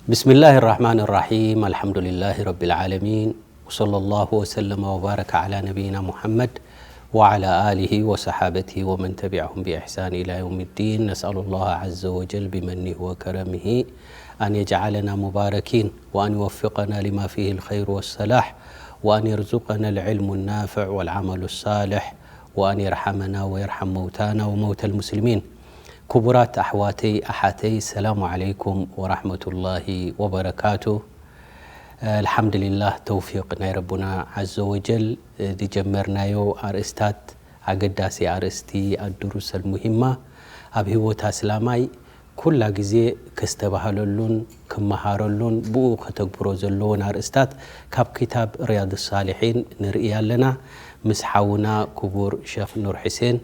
بسم الله الرحمن الرحيم. الحمد لله رب العالمين. وصلى الله وسلم وبارك على نبينا محمد وعلى آله وصحابته ومن تبعهم بإحسان إلى يوم الدين. نسأل الله عز وجل بمنه وكرمه أن يجعلنا مباركين، وأن يوفقنا لما فيه الخير والصلاح، وأن يرزقنا العلم النافع والعمل الصالح، وأن يرحمنا ويرحم موتانا وموتى المسلمين. ክቡራት ኣሕዋተይ ኣሓተይ፣ ሰላሙ ዓለይኩም ወራሕመቱላሂ ወበረካቱ። ኣልሓምዱሊላህ፣ ተውፊቅ ናይ ረቡና ዓዘ ወጀል፣ ዝጀመርናዮ ኣርእስታት፣ ኣገዳሲ ኣርእስቲ፣ ኣዱሩስ ኣልሙሂማ፣ ኣብ ህይወት ኣስላማይ ኩላ ግዜ ከስተባህለሉን ክመሃረሉን ብኡ ከተግብሮ ዘለዎን ኣርእስታት ካብ ክታብ ሪያድ ሳሊሒን ንርኢ ኣለና። ምስ ሓውና ክቡር ሸኽ ኑር ሕሴን፣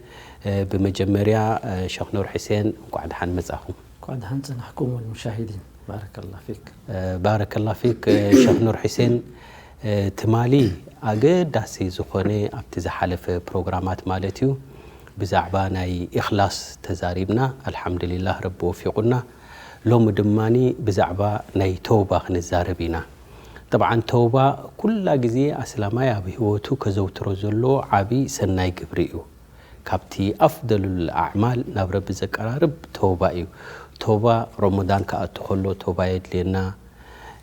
እ፣ ብመጀመርያ፣ እ፣ ሸኽ ኑር ሕሴን፣ እንቋዕ ደሓን መጻኹም። እንኳዕ ደሓን ጸናሕኩም ወልሙሻሂዲን። ባረከላ ፊክ። እ፣ ባረከላ ፊክ፣ እ፣ ሸኽ ኑር ሕሴን፣ እ፣ ትማሊ ኣገዳሲ ዝኾነ ኣብቲ ዝሓለፈ ፕሮግራማት ማለት እዩ፣ ብዛዕባ ናይ ኢኽላስ ተዛሪብና። ኣልሓምዱሊላህ፣ ረቢ ወፊቑና። ሎሚ ድማኒ ብዛዕባ ናይ ተውባ ክንዛረብ ኢና። ጠብዓን ተውባ ኩላ ግዜ ኣስላማይ ኣብ ህይወቱ ከዘውትሮ ዘሎ ዓቢ ሰናይ ግብሪ እዩ። ካብቲ ኣፍደሉል ኣዕማል ናብ ረቢ ዘቀራርብ ተውባ እዩ። ተውባ ረመዳን ክኣቱ ከሎ ተውባ የድልየና፣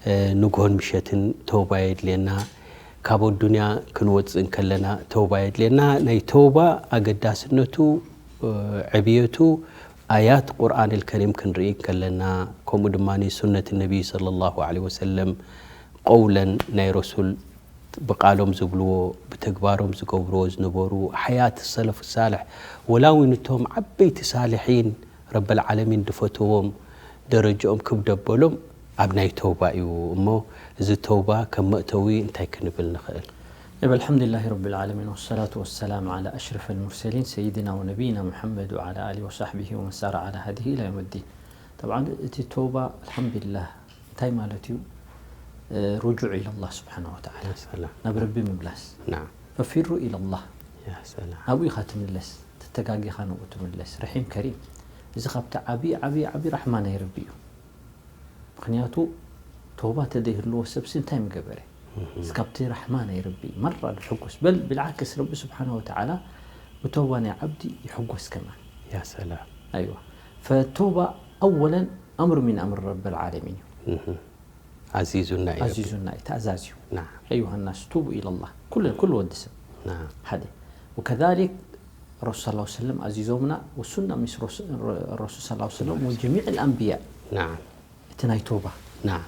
እ፣ ንግሆን ምሸትን ተውባ የድልየና፣ ካብ ኣዱንያ ክንወጽእ እንከለና ተውባ የድልየና። ናይ ተውባ ኣገዳስነቱ፣ እ፣ ዕብየቱ ኣያት ቁርኣን ኣልከሪም ክንርኢ እንከለና፣ ከምኡ ድማ ሱነት ነቢይ ሰለላሁ ዐለይሂ ወሰለም፣ ቀውለን ናይ ረሱል ብቃሎም ዝብልዎ፣ ብተግባሮም ዝገብርዎ ዝነበሩ ሓያት ሰለፉ ሳልሕ፣ ወላ እውን እቶም ዓበይቲ ሳልሒን ረበል ዓለሚን ዝፈትዎም ደረጃኦም ክብ ደበሎም ኣብ ናይ ተውባ እዩ። እሞ እዚ ተውባ ከም መእተዊ እንታይ ክንብል ንኽእል? እብ ኣልሓምዱሊላሂ ረቢል ዓለሚን ወሰላቱ ወሰላም ዓላ ኣሽረፈል ሙርሰሊን ሰይድና ወነቢይና ሙሐመድ ወዓላ ኣሊሂ ወሳሕቢሂ ወመን ሳረ ዓላ ሃዲሂ ኢላ የውመዲን። ጠብዓን እቲ ተውባ ኣልሓምዱሊላህ እንታይ ማለት እዩ? እ፣ ሩጁዕ ኢለላህ ስብሓነ ወተዓላ። ያ ሰላም። ናብ ረቢ ምምላስ። ናም። ፈፊሩ ኢለላህ። ያ ሰላም። ናብኡ ኢኻ ትምለስ፣ ተተጋጊኻ ናብኡ ትምለስ። ረሒም ከሪም። እዚ ካብቲ ዓብዪ፣ ዓብዪ፣ ዓብዪ ራሕማ ናይ ረቢ እዩ። ምኽንያቱ ተውባ ተዘይህልዎ ሰብሲ እንታይ ምገበረ? እህ። እዚ ካብቲ ራሕማ ናይ ረቢ መራ ዝሕጎስ። በል ብልዓክስ ረቢ ስብሓነ ወተዓላ ብተውባ ናይ ዓብዲ ይሕጎስ ከማን። ያ ሰላም። ኣይዋ። ፈተውባ ኣወለን ኣምር ሚን ኣምር ረብል ዓለሚን እዩ። እህ። ኣዚዙና እዩ ረቢ። ኣዚዙና እዩ፣ ተኣዛዝዩ። ናም። ኣዩሃ ናስ ቱቡ ኢለላህ። ኩሉ፣ ኩሉ ወዲ ሰብ። ናም። ሓደ። ወከዛሊክ ረሱል ሰለላሁ ዐለይሂ ወሰለም ኣዚዞምና፣ ወሱና ምስ ረሱ-፣ ረሱል ሰለላሁ ዐለይሂ ወሰለም ወጀሚዕ ኣልኣንብያ። ናም። እቲ ናይ ቶባ። ናም።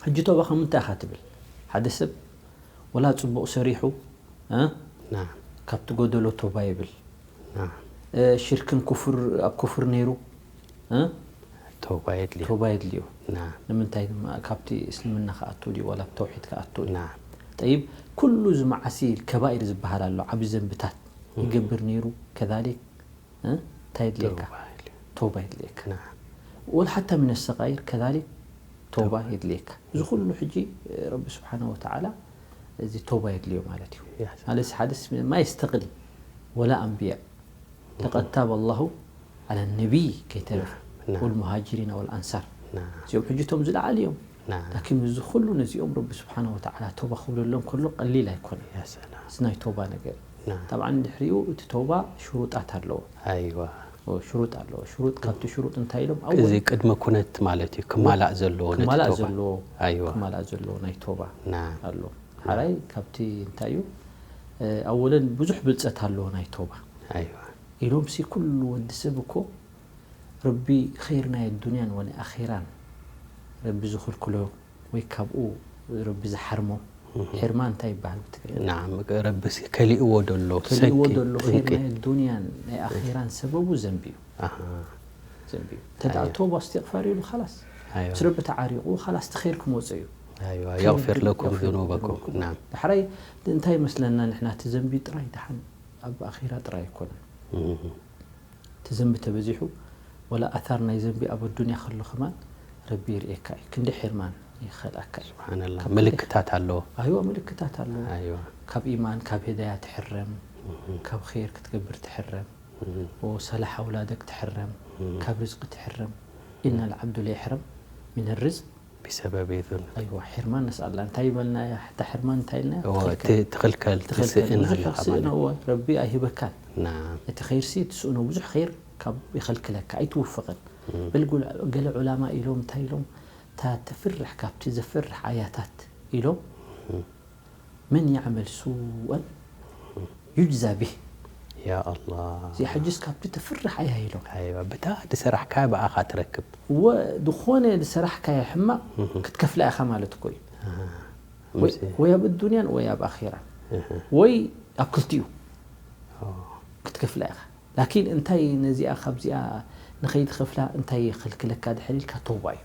ሕጂ ቶባ ካብ ምንታይ ኢኻ ትብል? ሓደ ሰብ ወላ ጽቡቕ ሰሪሑ፣ እ? ናም። ካብቲ ጎደሎ ቶባ ይብል። ናም። እ፣ ሽርክን ኩፍር፣ ኣብ ኩፍር ነይሩ፣ እ? ቶባ የድልዮ። ቶባ የድልዮ። ናም። ንምንታይ ድማ ካብቲ እስልምና ክኣቱ ድዩ ዋላ ኣብ ተውሒድ ክኣቱ ድዩ? ናም። ጠይብ፣ ኩሉ እዚ መዓሲ ከባኢር ዝበሃል ኣሎ፣ ዓቢ ዘንብታት እም። ይገብር ነይሩ፣ ከዛሊክ፣ እ? እንታይ የድልየካ? ቶባ የድልዮ። ቶባ የድልየካ። ናም። ወል ሓታ ሚነ ሰቃይር ከዛሊክ ቶባ ቶባ። የድልየካ። እዚ ኩሉ ሕጂ፣ እ፣ ረቢ ስብሓነ ወተዓላ እዚ ቶባ የድልዮ ማለት እዩ። ያ ሰላም። ማለት ሓደ ስ-፣ ማ የስተቅኒ ወላ ኣንብያ። ለቀድ ታበ ኣላሁ ዐለ ነቢይ ከይተረፈ ናም፣ ናም። ወልሙሃጅሪና ወልኣንሳር። ናም። እዚኦም ሕጂ እቶም ዝለዓሉ እዮም። ናም። ላኪን እዚ ኩሉ ነዚኦም ረቢ ስብሓነ ወተዓላ ቶባ ክብለሎም ከሎ ቀሊል ኣይኮነን። ያ ሰላም። እዚ ናይ ቶባ ነገር። ናም። ጠብዓን ድሕሪኡ እቲ ቶባ ሽሩጣት ኣለዎ። ኣይዋ። ኦ፣ ሽሩጥ ኣለዎ። ሽሩጥ፣ ካብቲ ሽሩጥ እንታይ ኢሎም? ኣወል እዚ ቅድመ ኩነት ማለት እዩ፣ ክማላእ ዘለዎ ነቲ ክማላእ ቶባ። ዘለዎ፣ ኣይዋ። ክማላእ ዘለዎ ናይ ቶባ ናም። ኣሎ። ሓራይ ካብቲ እንታይ እዩ? እ፣ ኣወለን ብዙሕ ብልጸት ኣለዎ ናይ ቶባ። ኣይዋ። ኢሎምሲ ኩሉ ወዲ ሰብ እኮ ረቢ ኸይር ናይ ኣዱንያን ወናይ ኣኼራን ረቢ ዝኽልክሎ ወይ ካብኡ ረቢ ዝሓርሞ እህ። ሕርማን እንታይ ይበሃል ብትግርኛ? ናም፣ ረቢ ሲ-፣ ከሊእዎ ደሎ ከሊእዎ ሰንኪ፣ ደሎ ኸይር ጠንቂ። ናይ ኣዱንያን ናይ ኣኼራን ሰበቡ ዘንቢ እዩ። ኣሃ። ዘንቢ እዩ። እንተ ደኣ ኣይዋ። ተውባ እስትቕፋር ኢሉ፣ ኻላስ። ኣይዋ። ምስ ረቢ ተዓሪቑ፣ ኻላስ፣ እቲ ኸይር ክመጾ እዩ። ኣይዋ፣ ኸይር የግፊር ግን ለኩም የግፊር ዙኑበኩም። ለኩም። ናም። ዳሕራይ እንታይ ይመስለና ንሕና፣ እቲ ዘንቢ ጥራይ ደሓን ኣብ ኣኼራ ጥራይ ኣይኮነን። እህ። እቲ ዘንቢ ተበዚሑ፣ ወላ ኣታር ናይ ዘንቢ ኣብ ኣዱንያ ከሎ ከማን ረቢ ይርእየካ እዩ። ክንዲ ሕርማን ይኸልኣካ እዩ። ስብሓንላህ። ካብ ምልክታት ኣለዎ። ኣይዋ፣ ምልክታት ኣለዎ። ኣይዋ። ካብ ኢማን፣ ካብ ሂዳያ ትሕረም፣ እህ። ካብ ኸይር ክትገብር ትሕረም፣ እህ። ወሰላሕ ኣውላደክ ትሕረም፣ እህ። ካብ ርዝቂ ትሕረም። ኢነ ልዓብዱ ለይሕረም ሚነ ርዝቅ بسبب ذنوب. ኣይዋ፣ ሕርማን ነስኣላ። እንታይ ይበልና? ሕታ ሕርማን እንታይ ኢልና? እዎ፣ ትኽልከል። ት-፣ ትኽልከል፣ ትኽልከል። ትስእን ብዙሕ ኣላ ትስእኖ፣ ማለት። እዎ፣ ረቢ ኣይህበካን። نعم. እቲ ኸይርሲ ትስእኖ፣ ብዙሕ ኸይር ካብ ይኸልክለካ፣ ኣይትውፈቕን። በል ጉል-፣ ገለ ዑላማ ኢሎም፣ እንታይ ኢሎም? እታ ትፍርሕ፣ ካብቲ ዘፍርሕ ኣያታት ኢሎም፣ من يعمل سوءا يجز به. يا الله. እዚኣ ሕጅስ ካብቲ ትፍርሕ ኣያ ኢሎም። ኣይዋ፣ ብታ ዝሰራሕካ ብኣኻ ትረክብ። እወ፣ ዝኾነ ዝሰራሕካዮ ሕማቕ ክትከፍላ ኢኻ ማለት እኮ እዩ። ወይ፣ ምሲ-፣ ወይ ኣብ ኣዱንያን ወይ ኣብ ኣኺራን። እህ። ወይ ኣብ ክልቲኡ ኦ። ክትከፍላ ኢኻ። ላኪን እንታይ ነዚኣ ካብዚኣ ንኸይትኸፍላ እንታይ ይኸልክለካ ድሕር ኢልካ ተውባ እዩ።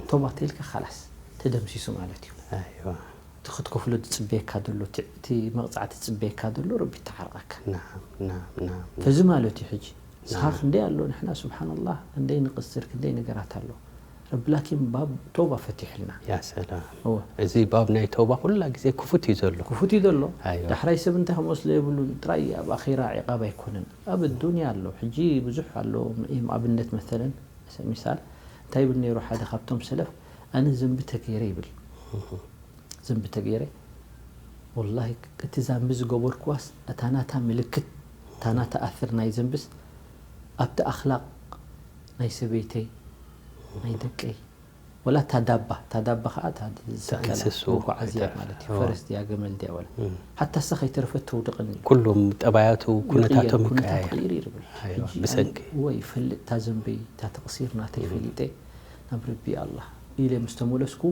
ተውባ ተይልካ ኻላስ ተደምሲሱ ማለት እዩ። ኣይዋ። እቲ ክትከፍሎ ዝጽበየካ ዘሎ፣ እቲ፣ እቲ መቕጻዕቲ ዝጽበየካ ዘሎ ረቢ ይተዓረቐካ። نعم، نعم، نعم. ፈዚ ማለት እዩ ሕጂ። ንስኻ ክንደይ ኣሎ ንሕና ስብሓንላህ፣ ክንደይ ንቕስር፣ ክንደይ ነገራት ኣሎ። ረቢ ላኪን ባብ ተውባ ፈቲሑልና። يا سلام. እወ። እዚ ባብ ናይ ተውባ ኩላ ግዜ ክፉት እዩ ዘሎ። ክፉት እዩ ዘሎ። ኣይዋ። ዳሕራይ ሰብ እንታይ ክመስሎ የብሉን። ጥራይ ኣብ ኣኺራ ዕቃብ ኣይኮነን። ኣብ ኣዱንያ ኣሎ። ሕጂ ብዙሕ ኣሎ። እም ኣብነት መሰለን፣ ሚሳል፣ እንታይ ይብል ነይሩ ሓደ ካብቶም ሰለፍ? ኣነ ዘንቢ ተገይረ ይብል። ዘንቢ ተገይረ፣ ወላሂ እቲ ዛንቢ ዝገበርኩዋስ፣ እታ ናታ ምልክት፣ እታ ናታ ኣስር ናይ ዘንብስ፣ ኣብቲ ኣኽላቕ ናይ ሰበይተይ፣ ናይ ደቀይ፣ ወላ እታ ዳባ፣ እታ ዳባ ኸዓ እታ ዝስቀላ እንስሶ መጓዓዝያ ኣይተ-፣ ማለት እዩ። እዋ። ፈረስ ድያ፣ ገመል ድያ፣ ወላ እም። ሓታ እሳ ከይተረፈት ተውድቐኒ። ኩሎም ጠባያቱ፣ ኩነታቶም ይቕየር፣ ኩነታት ይቀያየር። ይቕይር ይብል። ኣይዋ፣ ሕጂ ብሰንኪ። ኣነ፣ እወ፣ ይፈልጥ እታ ዘንበይ፣ እታ ተቕሲር ናተይ እም። ፈሊጠ፣ ናብ ረቢ ኣላህ ኢለ ምስ ተመለስኩ፣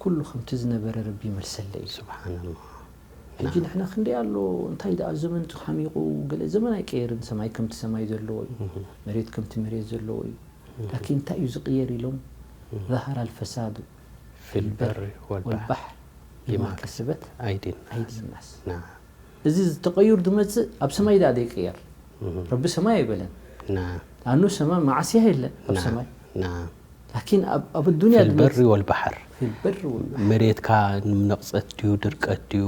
ኩሉ ከምቲ ዝነበረ ረቢ ይመልሰለይ እዩ። ስብሓንላህ። ሕጂ ንሕና ክንደይ ኣሎ፣ እንታይ ደኣ ዘመን ተሓሚቑ፣ ገለ ዘመን ኣይቀየርን፣ ሰማይ ከምቲ ሰማይ ዘለዎ እዩ፣ እህ። መሬት ከምቲ መሬት ዘለዎ እዩ። እህ። ላኪን እንታይ እዩ ዝቕየር ኢሎም፣ እህ። ظهر الفساد في البر والبحر بما كسبت أيدي الناس. أيدي الناس. نعم. እዚ ተቐዩር ዝመጽእ ኣብ ሰማይ ደኣ ዘይቅየር። እህ። ረቢ ሰማይ ኣይበለን። نعم. ኣኑ ሰማይ መዓስያ የለን ኣብ نعم. ሰማይ። نعم. ላኪን ኣብ፣ ኣብ ኣዱንያ في البر ዝመጽእ والبحر. في البر والبحر. መሬትካ ንነቕጸት ድዩ፣ ድርቀት ድዩ፣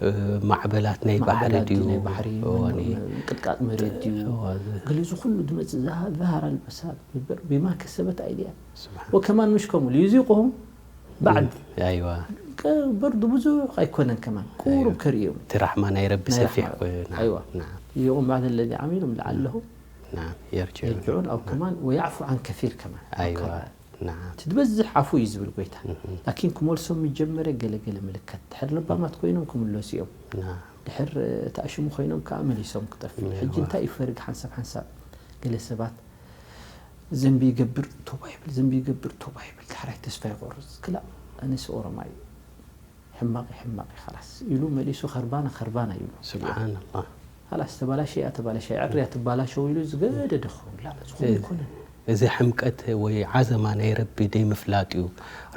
እ፣ ማዕበላት ናይ ባሕሪ ማዕበላት ድዩ፣ ድዩ፣ ናይ ባሕሪ፣ እዋኒ። ምንቅጥቃጥ መሬት ድዩ፣ እዋ፣ ዝ- ገለ እዚ ኩሉ ዝመጽእ ዛሃ-፣ ዛሃራ ልበሳት ቢማ ከሰበት ኣይድያ። ስብሓን። ወከማን ምሽ ከምኡ ሊዩዚቁሁም ባዕድ። እም፣ ኣይዋ። ቀ-፣ በርዱ ብዙሕ ኣይኮነን ከማን፣ ቁሩብ ኣይዋ። ከርእዮም። እቲ ራሕማ ናይ ረቢ ናይ ሰፊሕ ራሕማ። ኮይኑ፣ ናም፣ ኣይዋ። ናም። ሊዩዚቁሁም ባዕድ ለዚ ዓሚሉም ለዓለሁ ናም፣ የርጅዑን። የርጅዑን፣ ኣው ከማን ወያዕፉ ዓን ከሲር ከማን። ኣይዋ። ካል። ናም። እቲ ዝበዝሕ ዓፉ እዩ ዝብል ጎይታ። እም። ላኪን ክመልሶም ምጀመረ ገለ ገለ ምልከት። ድሕር ለባማት ኮይኖም ክምለሱ እዮም። ናም። ድሕር፣ እ፣ ተኣሽሙ ኮይኖም ከዓ መሊሶም ክጠፍኡ። ናም። ሕጂ እንታይ እዩ ፈርግ ሓንሳብ ሓንሳብ? ገለ ሰባት ዘንቢ ይገብር፣ ቶባ ይብል፣ ዘንቢ ይገብር፣ ቶባ ይብል። ዳሕራይ ተስፋ ይቆርጽ። ክላእ፣ ኣነስ ኦሮማይ እዩ። ሕማቕ እዩ፣ ሕማቕ እዩ፣ ኻላስ ኢሉ መሊሱ ኸርባና፣ ኸርባና ይብሎ። ስብሓንላህ። ኻላስ ተባላሸያ፣ ተባላሸያ፣ ዕርያ ትባላሸው ኢሉ ዝገደደ ክኸውን። ላ፣ ዝኾነ እ-፣ ኣይኮነን። እዚ ሕምቀት ወይ ዓዘማ ናይ ረቢ ደይምፍላጥ እዩ።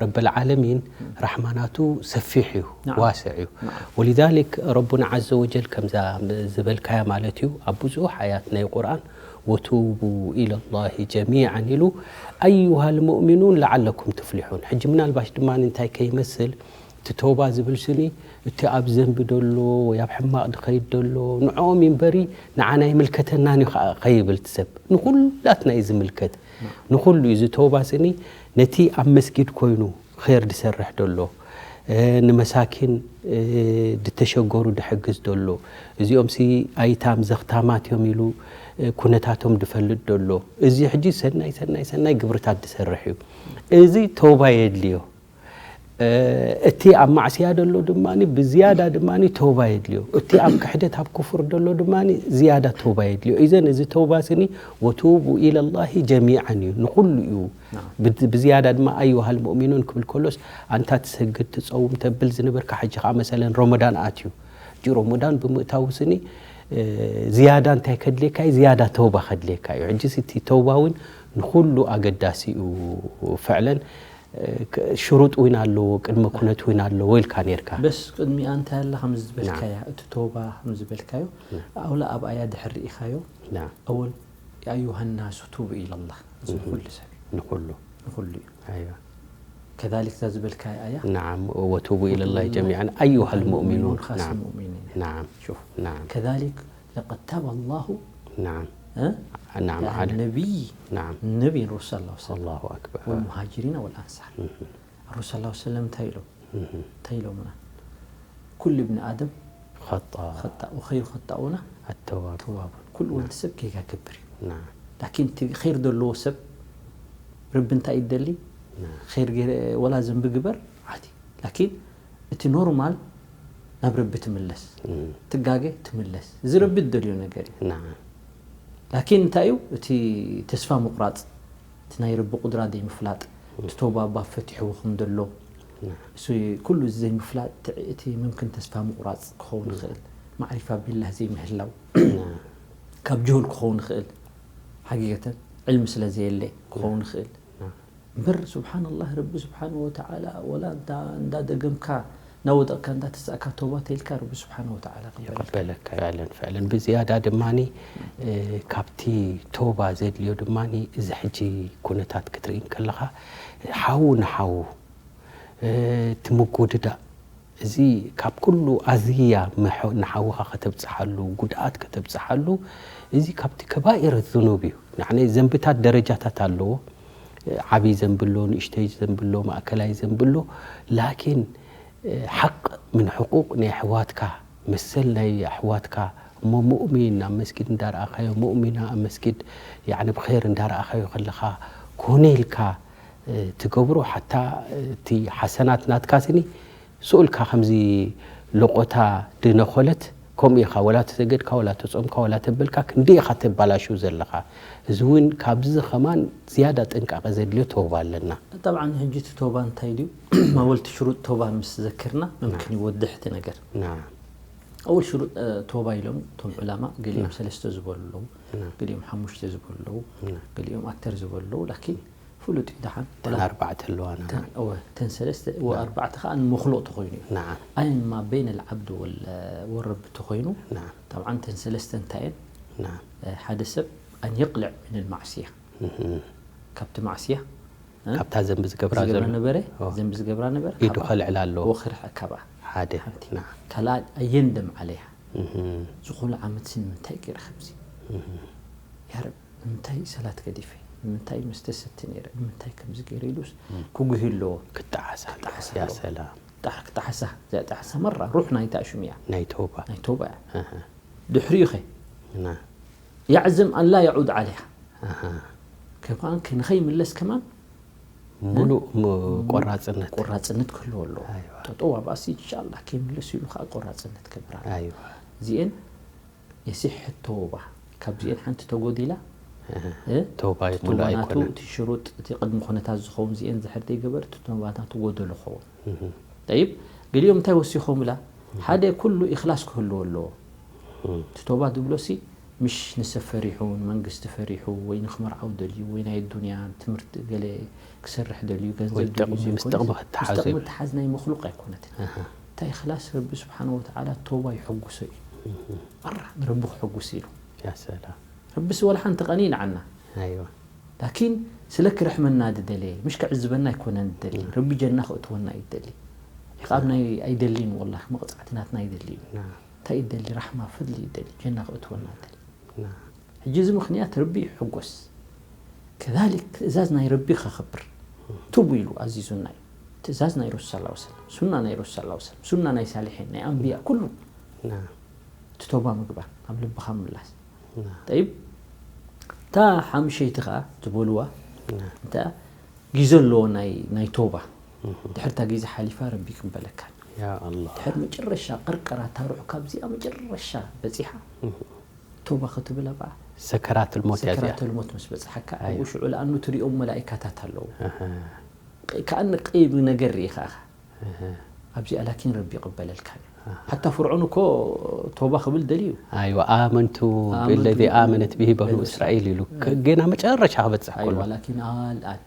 ረበል ዓለሚን ራሕማናቱ ሰፊሕ እዩ፣ ናዓም። ዋስዕ እዩ። ናዓም። ወሊዛሊክ ረቡና ዓዘ ወጀል ከምዛ ዝበልካያ ማለት እዩ፣ ኣብ ብዙሕ ኣያት ናይ ቁርኣን፣ "ወቱቡ ኢለላሂ ጀሚዓን" ኢሉ፣ "ኣዩሃል ሙእሚኑን ለዓለኩም ትፍሊሑን።" ሕጂ ምናልባሽ ድማ እንታይ ከይመስል፣ እቲ ተውባ ዝብል ስኒ፣ እቲ ኣብ ዘንቢ ደሎ ወይ ኣብ ሕማቕ ድኸይድ ደሎ፣ ንዕኦም እምበሪ ንዓና ኣይምልከተናን እዩ ኸ-፣ ኸይብል እቲ ሰብ። ንኹላትና እዩ ዝምልከት። ንኹሉ እዩ። እዚ ተውባ ስኒ ነቲ ኣብ መስጊድ ኮይኑ ኼር ድሰርሕ ደሎ፣ እ፣ ንመሳኪን፣ እ፣ ድተሸገሩ ድሕግዝ ደሎ፣ እዚኦምሲ ኣይታም ዘኽታማት እዮም ኢሉ፣ እ፣ ኩነታቶም ድፈልጥ ደሎ፣ እዚ ሕጂ ሰናይ፣ ሰናይ፣ ሰናይ ግብርታት ድሰርሕ እዩ። እዚ ተውባ የድልዮ። እ፣ እቲ ኣብ ማዕስያ ደሎ ድማኒ ብዝያዳ ድማኒ ተውባ የድልዮ። እቲ ኣብ ክሕደት ኣብ ኩፍር ደሎ ድማኒ ዝያዳ ተውባ የድልዮ። ኢዘን እዚ ተውባ ስኒ "ወቱቡ ኢለላሂ ጀሚዓን" እዩ፣ ንኹሉ እዩ። ናም። ብ-፣ ብዝያዳ ድማ "ኣዩሃል ሙእሚኑን" ክብል ከሎስ ኣንታ ትሰግድ፣ ትጸውም፣ ተብል ዝነበርካ ሕጂ ኸዓ መሰለን ሮመዳን ኣትዩ። ሕጂ ሮመዳን ብምእታው ስኒ፣ እ፣ ዝያዳ እንታይ ከድልየካ እዩ? ዝያዳ ተውባ ከድልየካ እዩ። ሕጂስ እቲ ተውባ እውን ንኹሉ ኣገዳሲ እዩ ፈዕለን። እ፣ ክ-፣ ሽሩጥ እውን ኣለዎ፣ ቅድመ ኩነት እውን ኣለዎ ኢልካ ነይርካ። በስ ቅድሚኣ እንታይ ኣላ ከም ዝበልካያ፣ ናም። እቲ ተውባ ከም ዝበልካዮ፣ ናም። ኣውላ ኣብኣያ ድሕር ርኢኻዮ፣ ናም። ኣወል፣ "ያ ኣዩሃ ናሱ ቱቡ ኢለላህ" እዚ እህ። ንኹሉ ሰብ እዩ። ንኹሉ። ንኹሉ እዩ። ኣይዋ። ከዛሊክ እዛ ዝበልካያ ኣያ፣ ናም፣ "ወቱቡ ኢለላህ ጀሚዓን ኣዩሃል ሙእሚኑን።" ኻስ ናም። ሙእሚኒን። ናም። ሹፍ። ናም። ከዛሊክ ለቀድ ታበ ኣላሁ ናም። እ? ናም፣ ያ ዓለ ነቢይ፣ ናም። ነቢይ ረሱል ሰለላሁ ዐለይሂ ወሰለም። ኣላሁ ኣክበር። ወልሙሃጅሪን ወልኣንሳር። እህ። ኣረሱል ሰለላሁ ዐለይሂ ወሰለም እንታይ ኢሎም እንታይ ኢሎምና? ኩሉ እብኒ ኣደም خطاء ኸጣእ ወኸይሩ ኸጣኡና التواب ተዋቡን። ኩሉ ወዲ ሰብ ጌጋ ክብር እዩ። نعم ላኪን እቲ ኸይር ዘለዎ ሰብ ረቢ እንታይ ይደሊ? ኸይር ገይረ ወላ ዘንቢ ግበር ዓዲ። ላኪን እቲ ኖርማል ናብ ረቢ ትምለስ፣ ትጋገ ትምለስ። እዚ ረቢ ዝደልዮ ነገር እዩ። نعم ላኪን እንታይ እዩ እቲ ተስፋ ምቁራፅ? እቲ ናይ ረቢ ቁድራ ዘይምፍላጥ፣ እቲ ተውባ ባብ ፈቲሕዎ ከም ዘሎ፣ እሱ ኩሉ እዚ ዘይምፍላጥ፣ እቲ- እቲ ምምክን ተስፋ ምቁራፅ ክኸውን ይኽእል፣ ማዕሪፋ ቢላህ ዘይምህላው፣ نعم ካብ ጅሁል ክኸውን ይኽእል፣ ሓቂቀተን ዕልሚ ስለ ዘየለ ክኸውን ይኽእል። እምበር ስብሓንላህ ረቢ ስብሓን ወተዓላ ወላ እንዳ- እንዳደገምካ እንዳወደቕካ እንዳተሳእካ ተውባ ተይልካ ረቢ ስብሓን ወተዓላ ይቕበለልካ። ይቕበለካ። فعلا فعلا ብዝያዳ ድማ ካብቲ ተውባ ዘድልዮ ድማ እዚ ሕጂ ኩነታት ክትርኢ ከለኻ ሓዉ ንሓዉ እቲ ምጉድዳእ እዚ ካብ ኩሉ ኣዝያ ንሓውኻ ከተብፅሓሉ ጉድኣት ከተብፅሓሉ እዚ ካብቲ ከባኢረ ዝኑብ እዩ። ንዓነ ዘንብታት ደረጃታት ኣለዎ። ዓብይ ዘንብሎ፣ ንእሽተይ ዘንብሎ፣ ማእከላይ ዘንብሎ ላኪን ሓቅ ምን ሕቁቅ ናይ ኣሕዋትካ መሰል ናይ ኣሕዋትካ እሞ ሙእሚን ኣብ መስጊድ እንዳረኣኻዮ ሙእሚና ኣብ መስጊድ ያዕኒ ብኸይር እንዳረኣኻዮ ከለኻ ኮነ ኢልካ ትገብሮ ሓታ እቲ ሓሰናት ናትካ ስኒ ስኡልካ ከምዚ ሎቆታ ድነኾለት ከምኡ ኢኻ ወላ ተሰገድካ ወላ ተጾምካ ወላ ተበልካ ክንዲ ኢኻ ተባላሽው ዘለኻ እዚ እውን ካብዚ ኸማን ዝያዳ ጥንቃቐ ዘድልዮ ተውባ ኣለና طبعا ሕጂ እቲ ተውባ እንታይ ድዩ ማወልቲ ሽሩጥ ተውባ ምስ ዘክርና ምምክን ይወድሕ እቲ ነገር نعم ኣወል ሽሩጥ ተውባ ኢሎም እቶም ዑላማ ገሊኦም ሰለስተ ዝበሉ ኣለዉ ገሊኦም ሓሙሽተ ዝበሉ ኣለዉ ገሊኦም ኣክተር ዝበሉ ኣለዉ ላኪን ፍሉጥ እዩ ደሓን ተን ኣርባዕተ ኣለዋና እወ ተን ሰለስተ እወ ኣርባዕተ ከዓ ንመክሉቅ ተኮይኑ እዩ نعم ኣይ ማ በይነ ልዓብዲ ወረቢ ተኮይኑ نعم طبعا ተን ሰለስተ እንታይ እየን نعم ሓደ ሰብ ኣን የቅልዕ ምን ልማዕስያ ካብቲ ማዕስያ ካብታ ዘንቢ ዝገብራ ዝገብራ ዘሎ ነበረ ኦ። ዘንቢ ዝገብራ ነበረ ኢዱ ከልዕል ኣለዎ ወክርሕ ካባ ሓደ ሓንቲ نعم ካልኣት ኣየንደም ዓለይሃ ዝኾነ ዓመት ሲ ንምንታይ ገይረ ከምዚ ያረብ ንምንታይ ሰላት ገዲፈ ንምንታይ መስተ ሰቲ ነይረ ንምንታይ ከምዚ ገይረ ኢሉስ ክጉሂ ኣለዎ ክጣዓሳ ክጣዓሳ ያ ኣለዎ። ሰላም ጣሕ ክጣሓሳ እዚኣ ጣሓሳ መራ ሩሕ ናይታ ሽም እያ ናይ ተውባ ናይ ተውባ እያ እህ፣ ድሕሪኡ ኸ ና يعزم أن لا يعود عليها እህ፣ ከማን ንኸይምለስ ከማን ሙሉእ ም- ቆራፅነት ቆራፅነት ክህልዎ ኣለዎ ኣይዋ። ጠጠው ኣብኣሲ እንሻላ ከይምለስ ኢሉ ከዓ ቆራፅነት ክገብር ኣለዎ ኣይዋ እዚኤን የሲሕ ተውባ ካብዚኤን ሓንቲ ተጎዲላ እ? ተውባ እቲ ሙሉእ ተውባናቱ ኣይኮነን እቲ ሽሩጥ እቲ ቅድሚ ኩነታት ዝኸውን እዚኤን ዝሕር ዘይገበር እቲ ተውባናቱ ጎደሎ ኸውን ጠይብ ገሊኦም እንታይ ወሲኾም ኢላ ሓደ ኩሉ ኢኽላስ ክህልዎ ኣለዎ እቲ ተውባ ዝብሎ ሲ ምሽ ንሰብ ፈሪሑ ንመንግስቲ ፈሪሑ ወይ ንክመርዓው ደልዩ ወይ ናይ ዱንያ ትምህርቲ ገለ ክሰርሕ ደልዩ ገንዘብ ወይ ደልዩ ጥቕሚ- ምስ ዘይኮነስ ጥቕሚ ምስ ክተሓዝ ጥቕሚ ይብል። ትሓዝ ናይ መክሉቅ ኣይኮነትን እንታይ ኢኽላስ ረቢ ስብሓን ወተዓላ ተውባ ይሕጉሶ እዩ ኣራ ንረቢ ክሕጉስ ኢሉ ያ ሰላም ረቢስ ወላ ሓንቲ ቀኒ ይንዓና ኣይዋ ላኪን ስለ ክርሕመና ድደለ ምሽ ክዕዝበና ኣይኮነን ድደሊ ረቢ ጀና ክእትወና እዩ ድደሊ ካብ ናይ ኣይደሊን ወላ መቕፃዕቲ ናትና ይደሊ እዩ ና እንታይ ይደሊ ራሕማ ፈድሊ ይደሊ ጀና ክእትወና ድደሊ ና ሕጂ እዚ ምኽንያት ረቢ ይሕጎስ ከዛሊክ ትእዛዝ ናይ ረቢ ከኽብር ቱቡ ኢሉ ኣዚዙና እዩ ትእዛዝ ናይ ረሱል ስ ሰለም ሱና ናይ ረሱል ስ ሰለም ሱና ናይ ሳልሒን ናይ ኣንብያ ኩሉ ና እቲ ተውባ ምግባር ኣብ ልብኻ ምላስ ና ጠይብ እታ ሓምሸይቲ ከዓ ዝበልዋ ና እንተ ግዜ ኣለዎ ናይ ናይ ተውባ ድሕርታ ግዜ ሓሊፋ ረቢ ይቅበለካ ያ ኣላህ ድሕር መጨረሻ ቅርቀራ ታሩሕ ካብዚኣ መጨረሻ በፂሓ ተውባ ክትብል ኣብኣ ሰከራት ልሞት እያ እዚኣ ሰከራተል ሞት ምስ በፅሓካ ኣዮ። ኣብኡ ሽዑ ለኣኑ ትሪኦም መላኢካታት ኣለዉ እህ፣ ከኣኒ ቀይብ ነገር ርኢኻ ኢኻ እህ፣ ኣብዚኣ ላኪን ረቢ ይቕበለልካ ሓታ ፍርዖን እኮ ተውባ ክብል ደልዩ ኣይዋ ኣመንቱ ኣመንቱ ብለዚ ብ- ኣመነት ብሂ በኑ በኑ እስራኤል ኢሉ ከ- ገና መጨረሻ ክበፅሕ ከሎ ኣይዋ ላኪን ኣልኣን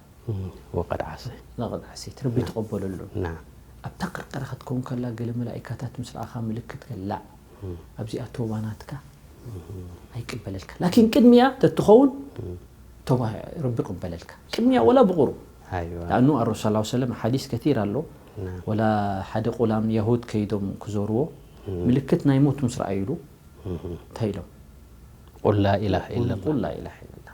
ወቀድ ዓሰ ለቐድ ዓሴት ረቢ ተቐበለሉ ና ኣብታ ቅርቀራ ክትከውን ከላ ገለ መላኢካታት ምስ ረኣኻ ምልክት ከላ ኣብዚኣ ተውባ ናትካ ኣይቅበለልካ ላኪን ቅድሚያ ተትኸውን ተውባ ረቢ ይቕበለልካ ቅድሚያ ወላ ብቑሩ ኣይዋ لأنه الرسول صلى الله عليه وسلم حديث كثير ኣሎ نعم. ወላ ሓደ ቁላም የሁድ ከይዶም ክዞርዎ ምልክት ናይ ሞት ምስ ረኣዩሉ እንታይ ኢሎም ቁል ላ ኢላህ ኢላ ቁል ላ ኢላህ ኢለላ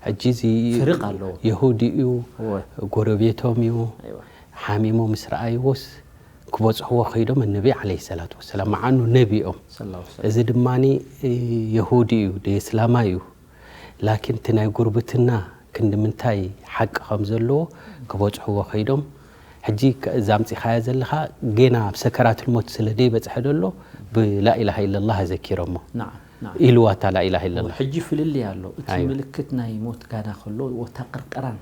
ሕጂ እዚ ፍርቅ ኣለዎ የሁዲ እዩ እወ ጎረቤቶም እዩ ኣይዋ ሓሚሙ ምስ ረኣይዎስ ክበጽሕዎ ከይዶም ነቢ ዓለይሂ ሰላቱ ወሰላም፣ መዓኑ ነቢ እዮም። እዚ ድማ የሁዲ እዩ፣ የስላማይ እዩ። ላኪን እቲ ናይ ጉርብትና ክንዲ ምንታይ ሓቂ ከም ዘለዎ ክበጽሕዎ ከይዶም፣ ሕጂ እዛ ኣምጺኻያ ዘለኻ ገና ኣብ ሰከራትል ሞት ስለ ደይበጽሐ ደሎ ብላኢላሃ ኢለላህ ኣዘኪሮሞ ኢልዋ እታ ላኢላሃ ኢለላህ። ሕጂ ፍልልይ ኣሎ። እቲ ምልክት ናይ ሞት ጋና ከሎ እታ ቅርቅራን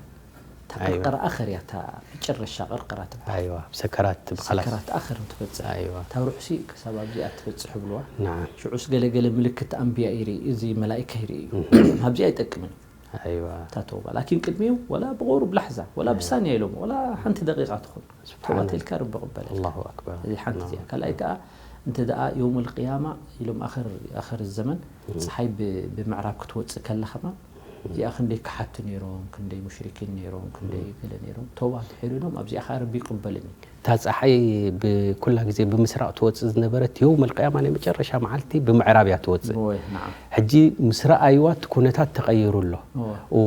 እታ ቅርቅራ ኣኸር እያ፣ እታ መጨረሻ ቅርቅራ ትበሃል። ኣይዋ፣ ኣብ ሰከራት ብኸላስ ሰከራት ኣኸር እንትበጽሕ። ኣይዋ። እታ ሩሕሲ ክሳብ ኣብዚኣ ትበጽሕ ይብልዋ። ናዓም። ሽዑስ ገለ ገለ ምልክት ኣንብያ ይርኢ፣ እዚ መላኢካ ይርኢ እዩ። ኣብዚኣ ኣይጠቅምን እዩ። ኣይዋ። እታ ተውባ። ላኪን ቅድሚኡ ወላ ብቁሩብ ላሕዛ፣ ወላ ብሳንያ ኢሎም፣ ወላ ሓንቲ ደቂቃ ትኹን። ተውባ ተልካ ረቢ ቅበለልካ። ኣላሁ ኣክበር። እዚ ሓንቲ እዚኣ። ካልኣይ ከኣ እንተ ደኣ የውመል ቅያማ ኢሎም ኣኸር፣ ኣኸር ዘመን፣ ጸሓይ ብ-፣ ብምዕራብ ክትወጽእ ከላ ከማን፣ እዚኣ ክንደይ ክሓቱ ነይሮም፣ ክንደይ ሙሽሪኪን ነይሮም፣ ክንደይ ገለ ነይሮም። ተውባ እንድሕር ኢሎም፣ ኣብዚኣ ከኣ ረቢ ይቅበልን እዩ። እታ ጸሓይ ብኩላ ግዜ ብምስራቕ ትወጽእ ዝነበረት፣ የውመል ቅያማ ናይ መጨረሻ መዓልቲ ብምዕራብ እያ ትወጽእ። ወይ፣ ነዓም። ሕጂ ምስ ረኣይዋ እቲ ኩነታት ተቐይሩ ኣሎ። እወ። ኡ፣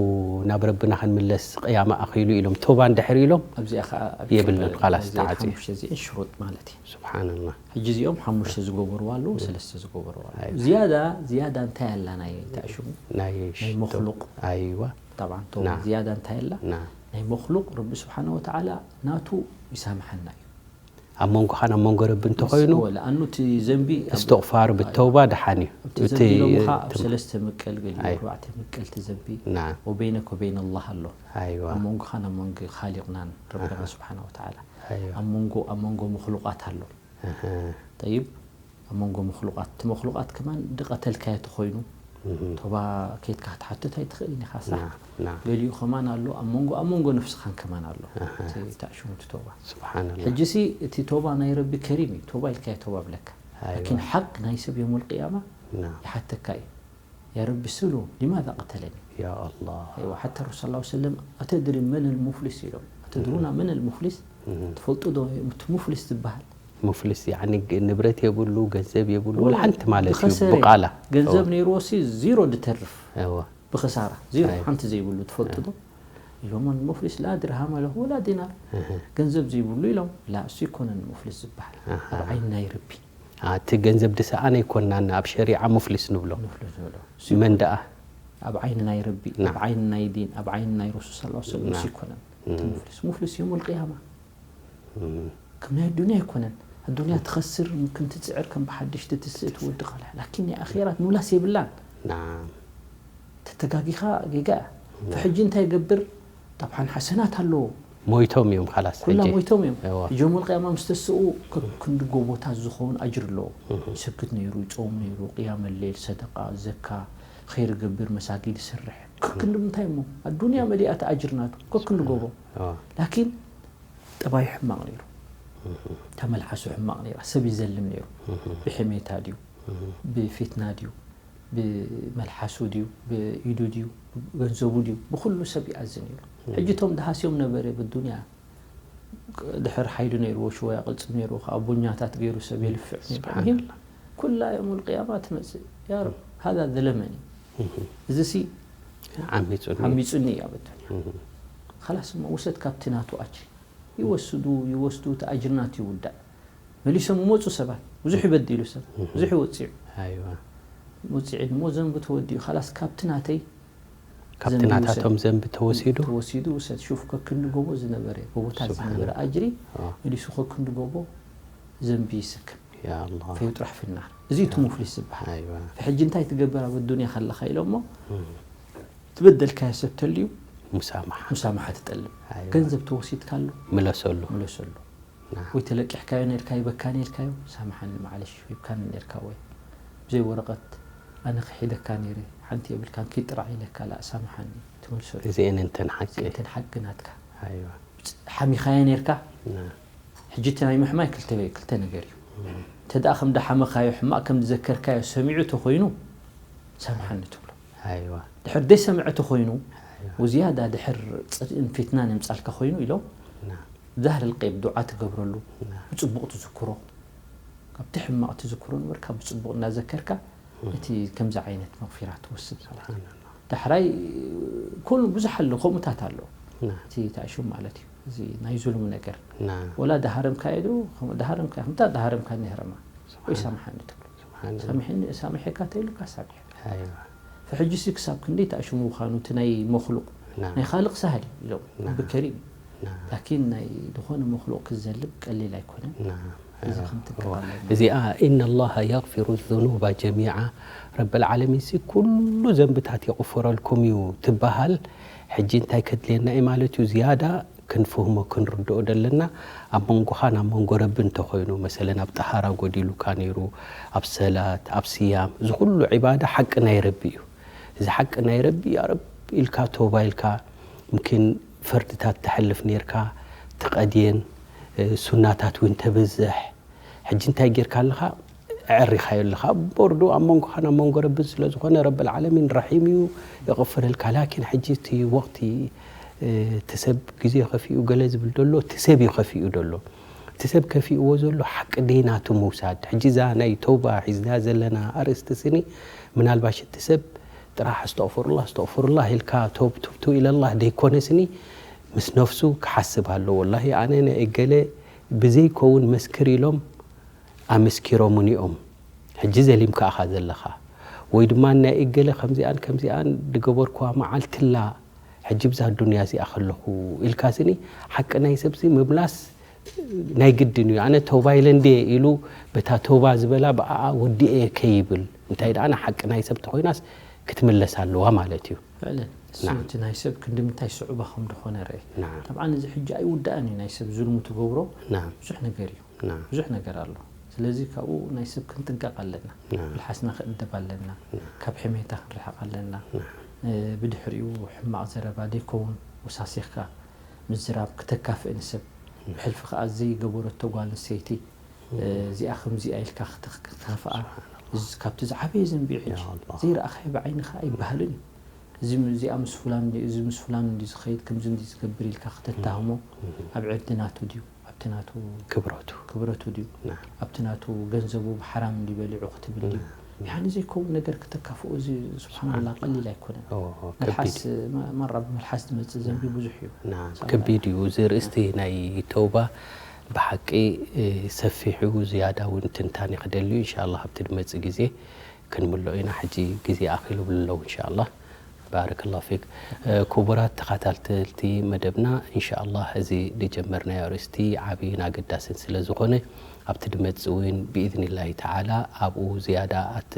ናብ ረብና ክንምለስ ቅያማ ኣኺሉ ኢሎም፣ ተውባ እንድሕር ኢሎም፣ ኣብዚኣ ከኣ ኣብ የብሉን፣ ሽርጥ፣ ኻላስ እዚ ተዓጽዩ። ሓሙሽተ እዚአን ሽሩጥ ማለት እዩ። ሱብሓነላህ። ሕጂ እዚኦም ሓሙሽተ ዝገበርዋ ኣለዉ፣ ሰለስተ ዝገበርዋ ኣለዉ። ኣይዋ። ዝያዳ፣ ዝያዳ እንታይ ኣላ ናይ ተዕሽሙ? ናይ ናይ ሽቶ። መኽሉቕ። ኣይዋ። ጠብዓን፣ ቶም ናም። ዝያዳ እንታይ ኣላ? ናም። ናይ መኽሉቕ ረቢ ስብሓነ ወተዓላ ናቱ ይሳምሓና እዩ። ኣብ መንጎኻን ኣብ መንጎ ረቢ እንተኾይኑ፣ ወላ ኣኑ እቲ ዘንቢ ኣብ እስትቕፋር ብተውባ ደሓን እዩ። ኣብቲ እቲ ዘንቢ ኢሎምኻ ኣብ እቲ ሰለስተ ምቀል ገሊኡ፣ ኣይ። ኣርባዕተ ምቀል እቲ ዘንቢ ናም። ወበይነክ ወበይን ኣላህ ኣሎ። ኣይዋ። ኣብ መንጎኻን ኣብ መንጎ ኻሊቕናን ረብና ኣሃ። ስብሓነ ወተዓላ። ኣይዋ። ኣብ መንጎ፣ ኣብ መንጎ መኽሉቓት ኣሎ። ኣሃ። ጠይብ፣ ኣብ መንጎ መኽሉቓት፣ እቲ መኽሉቓት ከማን ድቐተልካዮ ተኾይኑ፣ እህ። ቶባ ኬድካ ክትሓትት ኣይትኽእልን ኢኻ፣ ሳሕ? ናም፣ ናም። ገሊኡ ከማን ኣሎ፣ ኣብ መንጎ፣ ኣብ መንጎ ነፍስኻን ከማን ኣሎ። ኣሃ። እቲ ተዕሽሙ እቲ ቶባ። ስብሓንላህ። ሕጂሲ እቲ ቶባ ናይ ረቢ ከሪም እዩ፣ ቶባ ኢልካዮ ቶባ ብለካ። ኣይዋ። ላኪን ሓቅ ናይ ሰብ የውመል ቅያማ ናም። ይሓተካ እዩ። ያ ረቢ ስሉ፣ ሊማዛ ቀተለኒ? ያ ኣላህ። ኣይዋ፣ ሓታ ረሱል ሰለላሁ ዐለይሂ ወሰለም፣ "ኣተድሪ መን ኣልሙፍሊስ?" ኢሎም። "ኣተድሩና መን ኣልሙፍሊስ?" እህ። ትፈልጡ ዶ እቲ ሙፍሊስ ዝበሃል? ሙፍሊስ፣ ያዕኒ፣ ግ-፣ ንብረት የብሉ፣ ገንዘብ የብሉ፣ ወላ ወላ ሓንቲ ማለት እዩ፣ ዝኸሰረ፣ ብቓላ። ገንዘብ እወ። ነይርዎ ሲ ዚሮ ድተርፍ። እወ። ብኸሳራ፣ ዚሮ፣ ኣይ። ሓንቲ ዘይብሉ፣ ትፈልጡ ዶ? ኣይ። ኢሎም፣ "ሙፍሊስ ላ ድርሃመ ለሁ ወላ ዲናር." እህ። ገንዘብ ዘይብሉ ኢሎም፣ ላ፣ እሱ ኣይኮነን ሙፍሊስ ዝበሃል። ኣሃ። ኣብ ዓይኒ ናይ ረቢ። አ፣ እቲ ገንዘብ ድሰኣነ ኣይኮንናን ኣብ ሸሪዓ ሙፍሊስ ንብሎ። ሙፍሊስ ንብሎ። መን ደኣ? ኣብ ዓይኒ ናይ ረቢ፣ ናብ። ኣብ ዓይኒ ናይ ዲን፣ ኣብ ዓይኒ ናይ ረሱል ሰለላሁ ዐለይሂ ወሰለም ናም። ንሱ ኣይኮነን። እቲ እም። ሙፍሊስ። ሙፍሊስ የውመል ቅያማ። እም። ከም ናይ ኣዱንያ ኣይኮነን። ኣዱንያ ትኸስር፣ ምክን ትጽዕር፣ ከም ብሓድሽ ትትስእ፣ ትወድቕ ኣላ። ላኪን ናይ ኣኼራ ምምላስ የብላን። ናም። ተተጋጊኻ ጌጋ እያ። ናም። ፈሕጂ እንታይ ይገብር? ጠብዓን ሓሰናት ኣለዎ። ሞይቶም እዮም ኻላስ ኩላ ሕጂ። ሞይቶም እዮም። እዋ። ሕጂ የውመል ቅያማ ምስ ተስኡ ከክንዲ ጎቦታት ዝኾውን ኣጅር ኣለዎ። እህ። ይሰግድ ነይሩ፣ ይጾም ነይሩ፣ ቅያመ ሌል፣ ሰደቃ፣ ዘካ፣ ኸይር ይገብር፣ መሳጊድ ይሰርሕ። ከክንዲ ምንታይ እሞ? ኣዱንያ መሊኣት ኣጅር ናቱ። ከክንዲ ጎቦ። እዋ። ላኪን ጠባዩ ሕማቕ ነይሩ። እህ። ተመልሓሱ ሕማቕ ነይራ። ሰብ ይዘልም ነይሩ። እህ። ብሕሜታ ድዩ? እህ። ብፊትና ድዩ? ብመልሓሱ ድዩ? ብኢዱ ድዩ? ብገንዘቡ ድዩ? ብኹሉ ሰብ ይኣዝን ነይሩ። እህ። ሕጂ እቶም ደሃስዮም ነበረ ብዱንያ ድሕር ሓይሉ ነይርዎ፣ ሽወያ ቅልጽም ነይርዎ፣ ከኣ ቡኛታት ገይሩ ሰብ የልፍዕ ነይሩ። ስብሓንላህ። ኣልሙሂም፣ ኩላ የውመል ቅያማ ትመጽእ። ያ ረብ፣ ሃዛ ዘለመኒ። እህ። እዚሲ ዓሚጹኒ። ዓሚጹኒ እያ ብዱንያ። እህ። ኸላስ እሞ ውሰድ ካብቲ ናቱ ኣጅሪ። ይወስዱ፣ ይወስዱ፣ እቲ ኣጅሪ ናቱ ይውዳእ። መሊሶም ይመጹ ሰባት። ብዙሕ ይበድሉ ሰብ። እህ። ብዙሕ ይወጽዑ። ኣይዋ። ወጺዑ እሞ ዘንቡ ተወዲኡ። ኸላስ ካብቲ ናተይ ካብቲ ዘንቢ ናታቶም ውሰድ። ዘንቢ ተወሲዱ? ተወሲዱ ውሰድ። ሹፍ፣ ከክንዲ ጎቦ ዝነበረ፣ ጎቦታት ስብሓን ዝነበረ ኣላህ። ኣጅሪ፣ ኣዎ። መሊሱ ከክንዲ ጎቦ ዘንቢ ይስከም። ያ ኣላህ። ፈዩጥራሕ ፊናር። እዚ እቲ ያ ሙፍሊስ ዝበሃል። ኣይዋ። ሕጂ እንታይ ትገብር ኣብ ኣዱንያ ከለኻ ኢሎሞ፣ እም። ትበደልካዮ ሰብ ተልዩ፣ ሙሳማሓ። ሙሳማሓ ትጠልብ። ኣይዋ። ገንዘብ ተወሲድካሉ፣ ምለሰሉ። ምለሰሉ። ናም። ወይ ተለቂሕካዮ ነርካ፣ ይበካኒ ኢልካዮ፣ ሳምሓኒ፣ ማዕለሽ፣ ሂብካኒ ነርካ ወይ ብዘይ ወረቐት ኣነ ክሒደካ ነይረ፣ ሓንቲ የብልካን፣ ኪድ ጥራሕ ኢለካ፣ ላእ፣ ሳምሓኒ፣ ትመልሰሉ። እዚኤን እንተን ሓቂ። እዚኤን እንተን ሓቂ ናትካ። ኣይዋ። ሓሚኻዮ ነርካ። ናም። ሕጂ እቲ ናይ ምሕማይ ክልተ፣ ክልተ ነገር እዩ። እም። እንተ ደኣ ከም ደሓመኻዮ፣ ሕማቕ ከም ዝዘከርካዮ ሰሚዑ ተኾይኑ፣ ሳምሓኒ ትብሎ። ኣይዋ። ድሕር ደይሰምዐ ተኾይኑ፣ ኣይዋ። ወዝያዳ ድሕር ጽልእን ፊትናን የምጻልካ ኮይኑ ኢሎም፣ ናም። ዛህር ልቀይብ ዱዓ ትገብረሉ፣ ናም። ብጽቡቕ ትዝክሮ። ካብቲ ሕማቕ ትዝክሮ ንበርካ ብጽቡቕ እናዘከርካ፣ እም። እቲ ከምዚ ዓይነት መግፊራ ትወስድ ማለት እዩ። ስብሓንላህ። ዳሕራይ፣ ኩሉ ብዙሕ ኣሎ፣ ከምኡታት ኣሎ። ናም። እቲ ተዕሽም ማለት እዩ። እዚ ናይ ዙልም ነገር نعم ወላ ዳሃረምካ ኢሉ ዳሃረምካ ከምታ ዳሃረምካ ንህረማ ወይ ሳምሓኒ ትብሎ سبحان الله ሳምሕኒ ሳምሐካ ተይሉካ ሳምሕ أيوة ሕጂ ሲ ክሳብ ክንደይ ተኣሽሙ ምዃኑ እቲ ናይ መክሉቅ نعم ናይ ካልቅ ሳህል እዩ ዞም نعم ብከሪም እዩ نعم ላኪን ናይ ዝኾነ መክሉቅ ክዘልብ ቀሊል ኣይኮነን نعم እዚ أيوة ከምትንከፍ هو ኣለና እዚኣ إن الله يغفر الذنوب جميعا ረብ العالمين ሲ ኩሉ ዘንብታት የቕፍረልኩም እዩ ትበሃል ሕጂ እንታይ ከድልየና እዩ ማለት እዩ ዝያዳ ክንፍህሞ ክንርድኦ ደለና ኣብ መንጎኻን ኣብ መንጎ ረቢ እንተኾይኑ መሰለን ኣብ ጠሃራ ጎዲሉካ ነይሩ ኣብ ሰላት ኣብ ስያም እዚ ኩሉ ዒባዳ ሓቂ ናይ ረቢ እዩ እዚ ሓቂ ናይ ረቢ ያ ረብ ኢልካ ቶባ ኢልካ ምኪን ፈርድታት ተሕልፍ ነርካ ትቐድየን ሱናታት እውን ተብዝሕ ሕጂ እንታይ ጌርካ ኣለኻ ኣዕሪኻዮ ኣለኻ ቦርዱ ኣብ መንጎኻን ኣብ መንጎ ረብን ስለ ዝኾነ ረብ العالمين رحيم እዩ የቕፍረልካ ላኪን ሕጂ እቲ ወቕቲ እቲ ሰብ ግዜ ከፊኡ ገለ ዝብል ደሎ እቲ ሰብ እዩ ከፊኡ ደሎ እቲ ሰብ ከፊእዎ ዘሎ ሓቂ ደይ ናቱ ምውሳድ ሕጂ እዛ ናይ ተውባ ሒዝና ዘለና ኣርእስቲ ስኒ ምናልባሽ እቲ ሰብ ጥራሕ ኣስተቕፍሩላ ኣስተቕፍሩላ ኢልካ ተውብ ቱብቱ ኢለላህ ደይኮነ ስኒ ምስ ነፍሱ ክሓስብ ኣለዎ ወላሂ ኣነ ናይ እገለ ብዘይከውን መስክር ኢሎም ኣመስኪሮምኒ እዮም ሕጂ ዘሊምካ ኢኻ ዘለኻ ወይ ድማ ናይ እገለ ከምዚኣን ከምዚኣን ዝገበርኩዋ መዓልትላ ሕጂ ብዛ ዱንያ እዚኣ ከለኹ ኢልካ ስኒ ሓቂ ናይ ሰብሲ ምምላስ ናይ ግድን እዩ ኣነ ተውባ ኢለ እንደ ኢሉ በታ ተውባ ዝበላ ብኣኣ ወዲኤ ከይብል እንታይ ደኣ ሓቂ ናይ ሰብ ተኮይናስ ክትምለስ ኣለዋ ማለት እዩ ፍዕለን እሱ እቲ ናይ ሰብ ክንዲ ምንታይ ስዑባ ከም ዝኾነ ርአ نعم طبعا እዚ ሕጂ ኣይውዳእን እዩ ናይ ሰብ ዙልሙ ትገብሮ نعم ብዙሕ ነገር እዩ نعم ብዙሕ ነገር ኣሎ ስለዚ ካብኡ ናይ ሰብ ክንጥንቀቕ ኣለና نعم መልሓስና ክእደብ ኣለና ካብ ሕሜታ ክንርሕቕ ኣለና እ፣ ብድሕሪኡ ሕማቕ ዘረባ ደይከውን ወሳሲኽካ ምዝራብ ክተካፍእ ንሰብ ብሕልፊ ከዓ ዘይገበረቶ ጓል ኣንስተይቲ እ፣ እዚኣ ከምዚኣ ኢልካ ክተ- ክትኸፍኣ እዚ ካብቲ ዝዓበየ ዘንቢ እዩ ሕጂ يا الله ዘይረኣኻዮ ብዓይንኻ ኣይበሃልን እዩ እዚ እዚኣ ምስ ፍላን እንዲ- እዚ ምስ ፍላን እንዲ ዝኸይድ ከምዚ እንዲ ዝገብር ኢልካ ክተታህሞ ኣብ ዕርዲ ናቱ ድዩ ኣብቲ ናቱ ክብረቱ ክብረቱ ድዩ نعم ኣብቲ ናቱ ገንዘቡ ብሓራም እንዲ በሊዑ ክትብል ድዩ ያኒ ዘይከውን ነገር ክተካፍኦ እዚ ስብሓንላ ቀሊል ኣይኮነን ኦ መልሓስ ከቢድ መ- መራ ብመልሓስ ዝመፅእ ዘንቢ ብዙሕ እዩ نعم ሳላ- ከቢድ እዩ እዚ ርእስቲ ናይ ተውባ ብሓቂ እ፣ ሰፊሑ ዝያዳ እውን ትንታኔ ክደልዩ እንሻላ ኣብቲ ድመፅእ ግዜ ክንምሎ ኢና ሕጂ ግዜ ኣኺሉ ብልለው እንሻላ ባረከላሁ ፊክ እ፣ ክቡራት ተኸታተልቲ መደብና እንሻላ እዚ ዝጀመርናዮ ኣርእስቲ ዓብይን ኣገዳስን ስለ ዝኾነ ኣብቲ ድመፅእ እውን ብኢዝኒላሂ ተዓላ ኣብኡ ዝያዳ ኣት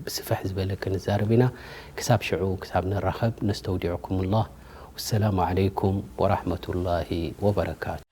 ብስፍሕ ዝበለ ክንዛረብ ኢና ክሳብ ሽዑ ክሳብ ንራኸብ ነስተውዲዕኩም ላህ ወሰላሙ ዓለይኩም ወራሕመቱላሂ ወበረካቱ